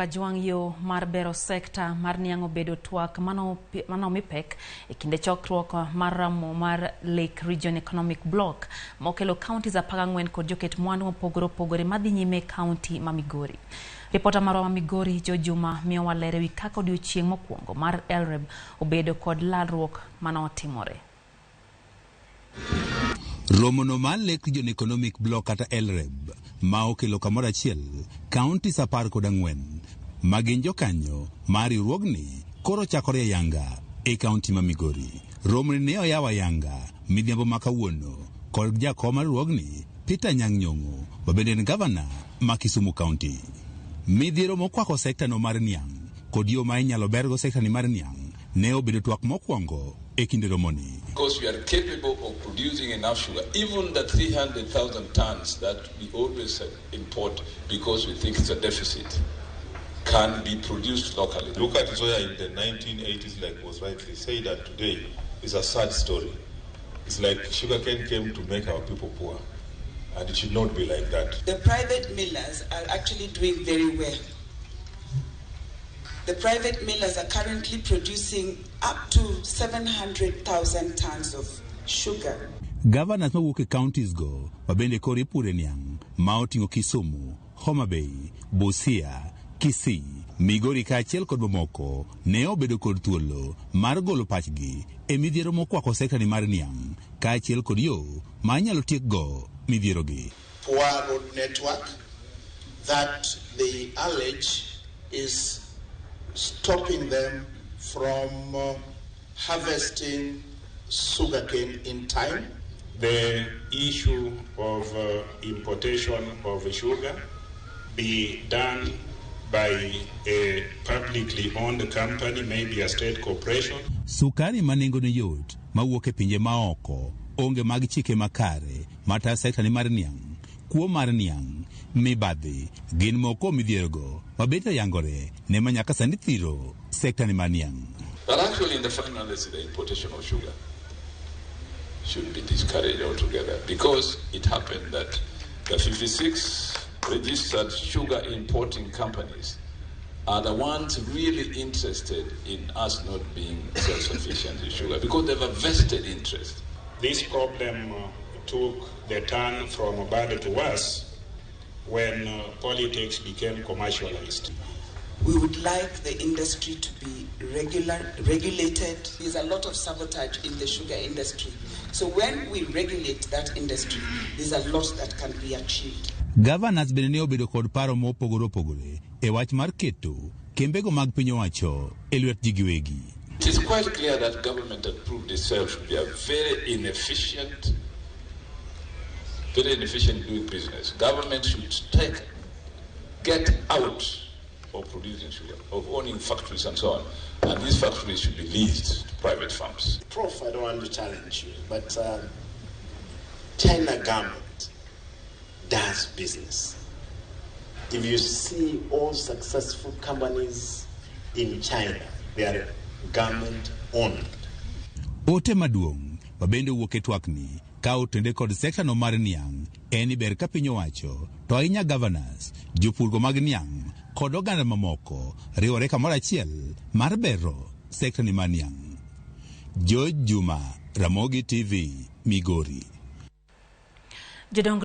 Jodong Ajwang' yo mar bero sekta mar niang' obedo twak manomi pek e kinde chokruok mar ramo mar Lake Region Economic Bloc mokelo counties 14 kod joket mwandu mopogore opogore madhi nyime e kaunti ma Migori. Ripota marwa ma Migori Jo Juma miyowa ler ewi kaka odiochieng' mokwongo mar LREB obedo kod lalruok manotimore. Romono mar Lake Region Economic Bloc kata LREB ma okelo kamoro achiel counties 14 ma gin jokanyo mar riwruogni koro chakore ayanga e kaunti ma Migori. Romoni ne oyaw ayanga midhiambo ma kawuono kod jakom mar riwruogni Peter Anyang' Nyong'o ma bende en gavana ma Kisumu County. Midhiero mokwako sekta no mar niang' kod yo ma inyalo bergo sekta ni mar niang' ne obedo twak mokwongo e kinde romoni. Because we are capable of producing enough sugar, even the 300,000 tons that we always import because we think it's a deficit, can be produced locally. Look at Nzoia in the 1980s, like was rightly said, and today is a sad story. It's like sugarcane came to make our people poor, and it should not be like that. The private millers are actually doing very well. The private millers are currently producing up to 700,000 tons of sugar. Governors mawuok e counties go ma bende koro ipure niang' ma oting'o Kisumu, Homa Bay, Busia, Kisii, Migori kaachiel kod mamoko ne obedo kod thuolo mar golo pachgi e midhiero mokwako sekta ni mar niang' kaachiel kod yo ma inyalo tiekgo midhierogi. Poor road network that they allege is stopping them from harvesting sugarcane in time. The issue of importation of sugar be done by a publicly owned company, maybe a state corporation. Sukari ma nengone yot mawuok e pinje maoko onge mag chike makare matayo sekta ni mar niang', kuo mar niang', mibadhi gin moko midhierogo mabende oyangore ne ma nyaka sani thiro sekta ni mar niang'. But actually, in the final analysis, the importation of sugar should be discouraged altogether because it happened that the 56 registered sugar importing companies are the ones really interested in us not being self-sufficient in sugar because they have a vested interest. This problem took the turn from bad to worse when politics became commercialized. We would like the industry to be regulated. There's a lot of sabotage in the sugar industry. So when we regulate that industry, there's a lot that can be achieved. Governors bende ne obedo kod paro mopogore opogore e wach mar keto kembego mag piny owacho e lwet ji giwegi. It is quite clear that government had proved itself to be a very inefficient doing business. Government should get out of producing sugar, of owning factories and so on. And these factories should be leased to private firms. Prof, I don't want to challenge you, but China government does business. If you see all successful companies in China, they are government owned. Ote maduong' ma bende owuok e twakni ka otende kod sekta no mar niang' en ni ber ka piny owacho to ahinya governors, jopurgo mag niang' kod oganda mamoko riwore kamoro achiel mar bero sekta ni mar niang'. George Juma, Ramogi TV, Migori. Jodongo